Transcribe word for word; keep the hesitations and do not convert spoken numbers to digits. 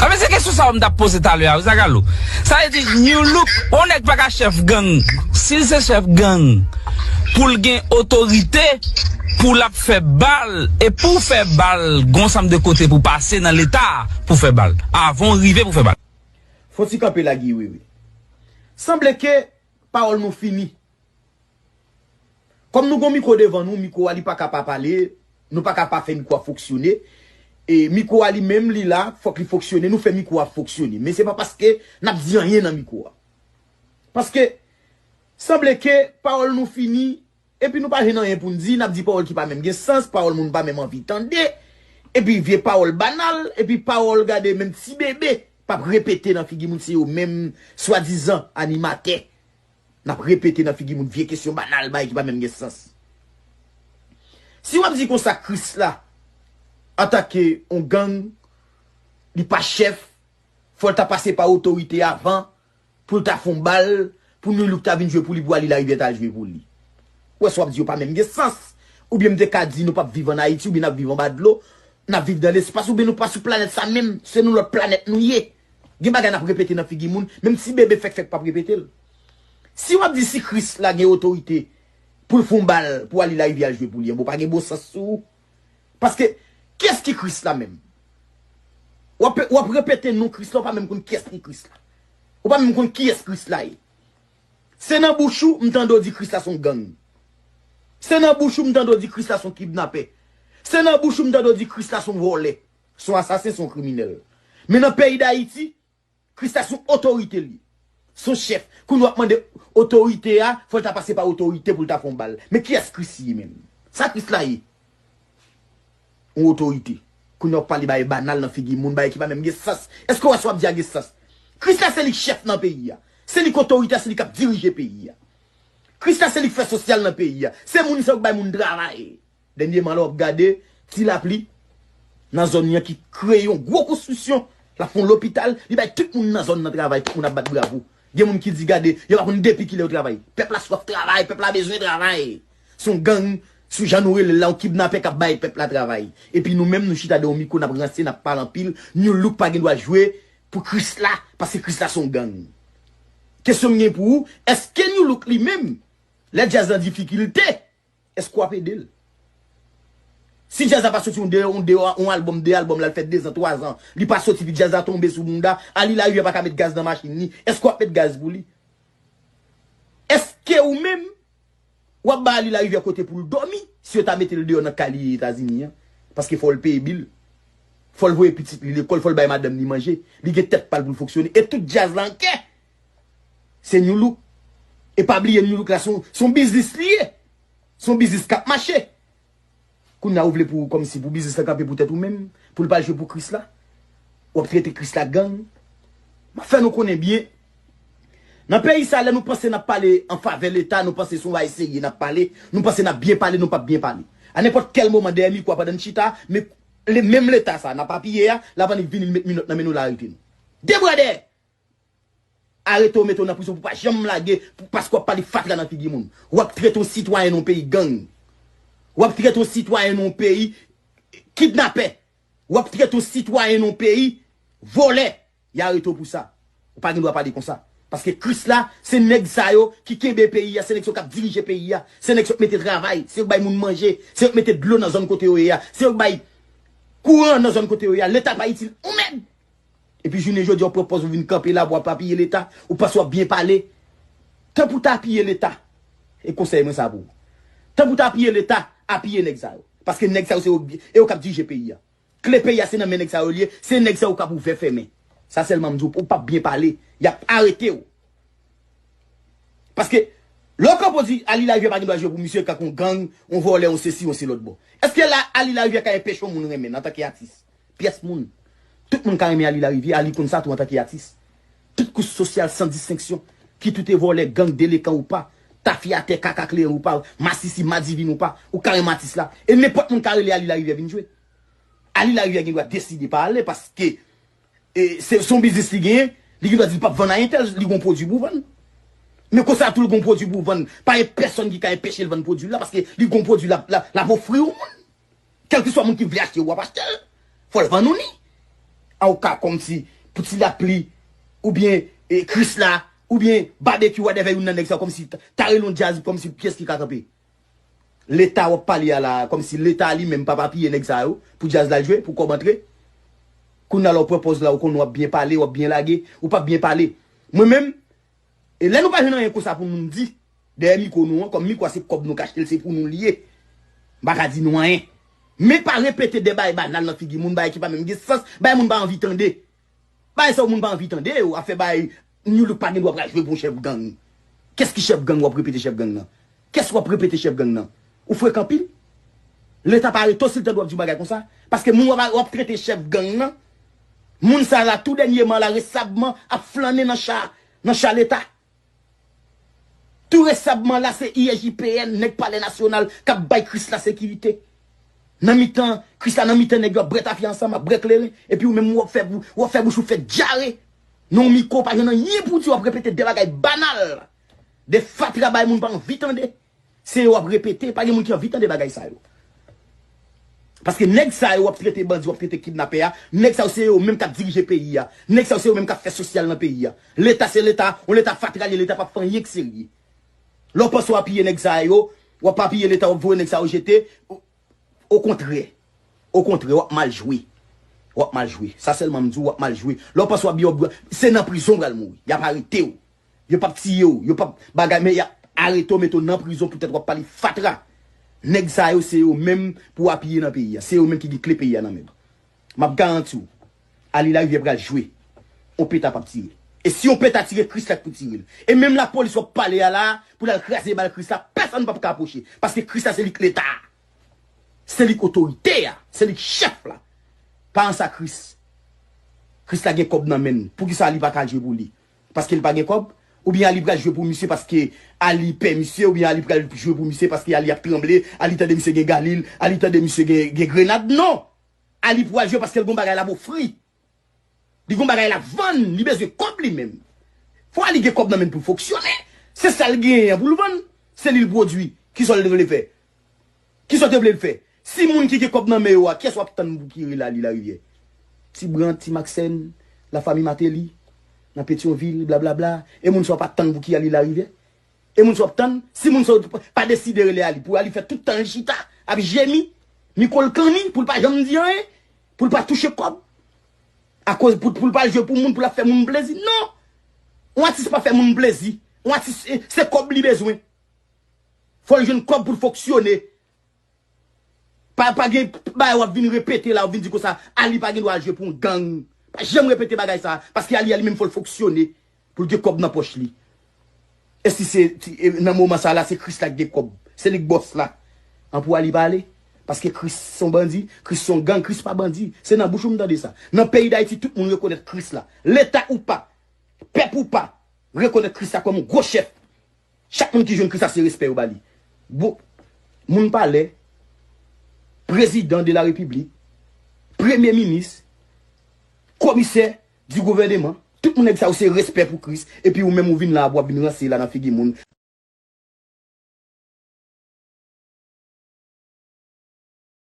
A, men se kesyon sa a m t ap poze talè a, wi, Zagalo. Sa vle di, New Look, yon nèg pa ka chèf gang. Si l se chèf gang, pou l gen otorite, pou l ap fè bal, e pou w fè bal, gon sanm de kote pou pase nan Leta pou fè bal. Avan w rive pou fè bal. Fò ti kanpe la, Guy Wewe. Sanble ke pawòl nou fini. Kòm nou gon mikwo devan nou, mikwo a li pa ka pa pale, nou pa ka pa fè mikwo a fonksyone. E mikwo a li menm, li la, fòk li fonksyone, nou fè mikwo a fonksyone. Men se pa paske n ap di anyen nan mikwo a. Paske, sanble ke pawòl nou fini, epi nou pa jwenn anyen pou n di, n ap di pawòl ki pa menm gen sans, pawòl moun pa menm anvi tande, epi vye pawòl banal, epi pawòl gade menm ti bebe p ap repete nan figi moun, se yo menm swadizan animatè. N ap repete nan figi moun vye kesyon banal, bagay ki pa menm gen sans. Si w ap di konsa Krisla, antanke yon gang, li pa chèf, fò l ta pase pa otorite avan, pou l ta fè yon bal, pou New Look ta vin jwe pou li, pou Ali Larivière ta al jwe pou li. Ou wè sa w ap di yo pa menm gen sans. Oubyen m te ka di nou p ap viv ann Ayiti, oubyen n ap viv anba dlo, n ap viv nan lespas, oubyen nou pa sou planèt sa menm, se nou lòt planèt nou ye. Gen bagay n ap repete nan figi moun, menm ti bebe fèk fèk p ap repete l. Si w ap di si Krisla gen otorite pou l fè yon bal pou Ali Larivière al jwe pou li, enben w pa gen bon sans sou ou. Paske, kiyès ki Krisla menm? W ap, w ap repete non Krisla, w pa menm konn kiyès ki Krisla. Ou pa menm konn kiyès Krisla ye. Se nan bouch ou m tande w di Krisla se yon gang. Se nan bouch ou m tande w di Krisla se yon kidnapè. Se nan bouch ou m tande w di Krisla se yon vòlè, se yon asasen, se yon kriminèl. Men nan peyi Dayiti, Krisla se yon otorite li ye. Se yon chèf. Kounye a w ap mande otorite a, fò l ta pase pa otorite pou l ta fè yon bal. Men kiyès Kris ye menm? Sa Krisla ye? Yon otorite. Kounye a w ap pale bagay banal nan figi moun, bagay ki pa menm gen sans. Èske w wè sa w ap di a gen sans? Krisla se li k chèf nan peyi a. Se li k otorite a, se li k ap dirije peyi a. Krisla se li k fè sosyal nan peyi a. Se moun sa yo k bay moun travay. Dènyèman la w ap gade Ti Lapli nan zòn li an ki kreye yon gwo konstriksyon, l ap fè yon lopital, li bay tout moun nan zòn nan travay, tout moun ap bat bravo. Gen moun ki di gade, yo pa konn depi kilè yo travay. Pèp la swaf travay, pèp la bezwen travay. Se yon gang, sou jan nou rele l la, yon kidnapè k ap bay pèp la travay. Epi nou menm nou chita de yon mikwo, n ap ranse, n ap pale anpil. New Look pa gen dwa jwe pou Krisla, paske Krisla se yon gang. Kesyon m gen pou ou, èske New Look li menm, lè djaz nan difikilte, èske w ap ede l? Si djaz la pa soti yon de, yon de, yon albòm, de albòm, l al fè dezan, twazan, li pa soti, pi djaz la tonbe sou bounda, Ali Larivière pa ka met gaz nan machin li, èske w ap met gaz pou li? Èske ou menm, w ap bay Ali Larivière kote pou l dòmi, si yo ta mete l deyò nan kay li Etazini an? Paske fò l peye bil, fò l voye pitit li lekòl, fò l bay madanm li manje, li gen tèt pa l pou l fonksyone, e tout djaz la an kè. Se New Look. E pa bliye New Look la, se yon, se yon biznis li ye. Se yon biznis k ap mache. Kounye a ou vle pou, kòmsi pou biznis la kanpe pou tèt ou menm, pou l pa jwe pou Krisla. W ap trete Krisla gang. M ap fè nou konnen byen. Nan peyi sa, lè nou panse n ap pale an favè Leta, nou panse se yon bagay serye n ap pale, nou panse n ap byen pale, nou p ap byen pale. A nenpòt kèl moman, dèyè mikwo a, pandan n chita, men le, menm Leta sa, n ap apiye a, l ap annik vini, l met minòt nan men nou, l arete nou. De bra dèyè! Arete w, mete w nan prizon pou pa janm lage, pou, paske w ap pale fatra nan figi moun. W ap trete yon sitwayen nan yon peyi gang. W ap trete yon sitwayen nan yon peyi kidnapè. W ap trete yon sitwayen nan yon peyi vòlè. Y arete w pou sa. Ou pa gen dwa pale konsa. Paske Krisla, se nèg sa yo ki kenbe peyi a, se nèg sa yo k ap dirije peyi a, se nèg sa yo k mete travay, se yo k bay moun manje, se yo k mete dlo nan zòn kote yo ye a, se yo k bay kouran nan zòn kote yo ye a. Leta pa itil yon mèd. Epi jounen jodi a, w pran pòz ou vin kanpe la pou w ap apiye Leta, ou panse w ap byen pale. Tan pou w ta apiye Leta, e konsèy mwen sa pou ou. Tan pou w ta apiye Leta, apiye nèg sa yo. Paske nèg sa yo se yo, e yo k ap dirije peyi a. Kle peyi a se nan men nèg sa yo l ye, se nèg sa yo k ap ouvè fèmen. Sa sèlman m di w, ou p ap byen pale, y ap arete w. Paske, lè w kanpe w di Ali Larivière pa gen dwa jwe pou misye, k ak yon gang, yon vòlè, yon sesi, yon se lòt bò. Èske la, Ali Larivière ka enpeche yon moun renmen l antanke atis? Pyès moun. Tout moun ka renmen Ali Larivière, Ali konn sa tou antanke atis. Tout kouch sosyal san distenksyon, kit ou te vòlè, gang, delekan ou pa, tafyatè, kaka kleyen ou pa, masisi, madivin ou pa, ou ka renmen atis la. E nenpòt moun ka rele Ali Larivière vin jwe. Ali Larivière gen dwa deside pa ale paske e, se, se yon biznis li genyen, li gen dwa di l p ap vann a entèl, li gon pwodui pou vann. Men konsa tou l gon pwodui pou vann, pa gen pèsonn ki ka enpeche l vann pwodui l la, paske li gon pwodui l ap, l ap, l ap ofri yon moun. Kèlkeswa moun ki vle achte, w ap achte l. Fò l vann ou li. An ou ka kòmsi pou Ti Lapli, oubyen e, Krisla, oubyen Babekyou, whatever, youn nan nèg sa yo, kòmsi ta rele yon djaz, kòmsi kiyès ki ka kanpe? Leta w ap pale a la, kòmsi Leta li menm p ap apiye nèg sa yo pou djaz la jwe, pou kòb antre. Kounye a la w pran pòz la, ou konnen w ap byen pale, w ap byen lage, ou p ap byen pale. Mwen menm, e lè nou pa jwenn anyen konsa pou nou di, dèyè mikwo nou an, kòm mikwo a se kòb nou k achte l, se pou nou li ye. M pa ka di nou anyen. Men pa repete de bagay banal nan figi moun, bagay ki pa menm gen sans, bagay moun pa anvi tande. Bagay sa yo moun pa anvi tande yo, afè bagay New Look pa gen dwa pral jwe pou yon chèf gang. Kès ki chèf gang w ap repete chèf gang nan? Kès w ap repete chèf gang nan? Ou frekan anpil. Leta pa rete w si l tande w ap di yon bagay konsa. Paske moun w ap, w ap trete chèf gang nan, moun sa la tou dènyeman la resabman ap flannen nan cha, nan cha Leta. Tou resabman la se I S J P N, nèg Palè Nasyonal k ap bay Krisla sekirite. Nan mitan, Krisla nan mitan nèg yo ap bwè tafya ansanm, ap bwè kleren, epi ou menm w ap fè bou-, w ap fè bouch ou fè dyare. Nan yon mikwo, w pa jwenn anyen pou w di, w ap repete de bagay banal. De fatra bagay moun pa anvi tande. Se yo w ap repete, pa gen moun ki anvi tande bagay sa yo. Paske nèg sa yo w ap trete bandi, w ap trete kidnapè a, nèg sa yo se yo menm k ap dirije peyi a. Nèg sa yo se yo menm k ap fè sosyal nan peyi a. Leta se Leta, yon Leta fatra li ye, Leta p ap fè anyen k serye. Lè w panse w apiye nèg sa yo, w ap apiye Leta, w ap voye nèg sa yo jete. Okontrè, okontrè, w ap mal jwe. W ap mal jwe. Sa sèlman m di w, w ap mal jwe. Lè w panse w ap byen, w ap byen, se nan prizon w pral mouri. Y ap arete w. Yo p ap tiye w, yo p ap bagay, men y ap arete w, mete w nan prizon poutèt w ap pale fatra. Nèg sa yo, se yo menm pou apiye nan peyi a. Se yo menm ki gen kle peyi a nan men yo. M ap garanti w, Ali Larivière pral jwe. Yon peta p ap tire. E si yon peta tire, Krisla k pou tire l. E menm lapolis w ap pale a la, pou l al kraze bal Krisla, pèsonn p ap ka apwoche. Paske Krisla se li k Leta a. Se li k otorite a. Se li k chèf la. Pa ansa Kris. Krisla gen kòb nan men l. Poukisa Ali pa ka al jwe pou li? Paske li pa gen kòb? Oubyen Ali pral jwe pou misye paske Ali pè misye, oubyen Ali pral jwe pou misye paske Ali ap tranble, Ali tande misye gen galil, Ali tande misye gen, gen grenad? Non! Ali pral jwe paske l gon bagay l ap ofri. Li gon bagay l ap vann, li bezwen kòb li menm. Fò Ali gen kòb nan men l pou l fonksyone. Se sa l genyen an pou l vann. Se li l pwodui. Kisa w te vle fè? Kisa w te vle l fè? Si moun ki gen kòb nan men yo a, kiyès w ap tann pou ki rele Ali Larivière? Ti Brant, Ti Maxène, lafanmi Martelly, nan Petyonvil, blablabla. E moun sa w pa tann pou ki Ali Larivière? E moun sa w ap tann? Si moun sa w pa deside rele Ali, pou Ali fè tout tan l chita, ap jemi, mikwo l kanni, pou l pa janm di anyen, pou l pa touche kòb. Akoz pou, pou l pa jwe pou moun, pou l ap fè moun plezi. Non! Yon atis pa fè moun plezi. Yon atis, se, se kòb li bezwen. Fò l jwenn kòb pou l fonksyone. Pa, pa gen bagay w ap vin repete la, w ap vin di konsa, Ali pa gen dwa al jwe pou yon gang. Pa janm repete bagay sa, paske Ali a li menm fò l fonksyone pou l gen kòb nan pòch li. E si se, ti- e nan moman sa la, se Krisla k gen kòb. Se li k bòs la. An pou Ali pa ale. Paske Kris se yon bandi, Kris se yon gang, Kris pa bandi. Se nan bouch ou m tande sa. Nan peyi Dayiti, tout moun rekonèt Krisla. Leta ou pa, pèp ou pa, rekonèt Krisla kòm yon gwo chèf. Chak moun ki jwenn Krisla se respè yo ba li. Bon, moun palè, prezidan de la repiblik, premye minis, komisè di gouvèneman, tout moun nèg sa yo se respè pou Kris, epi ou menm ou vin la, w ap vin ranse la nan figi moun.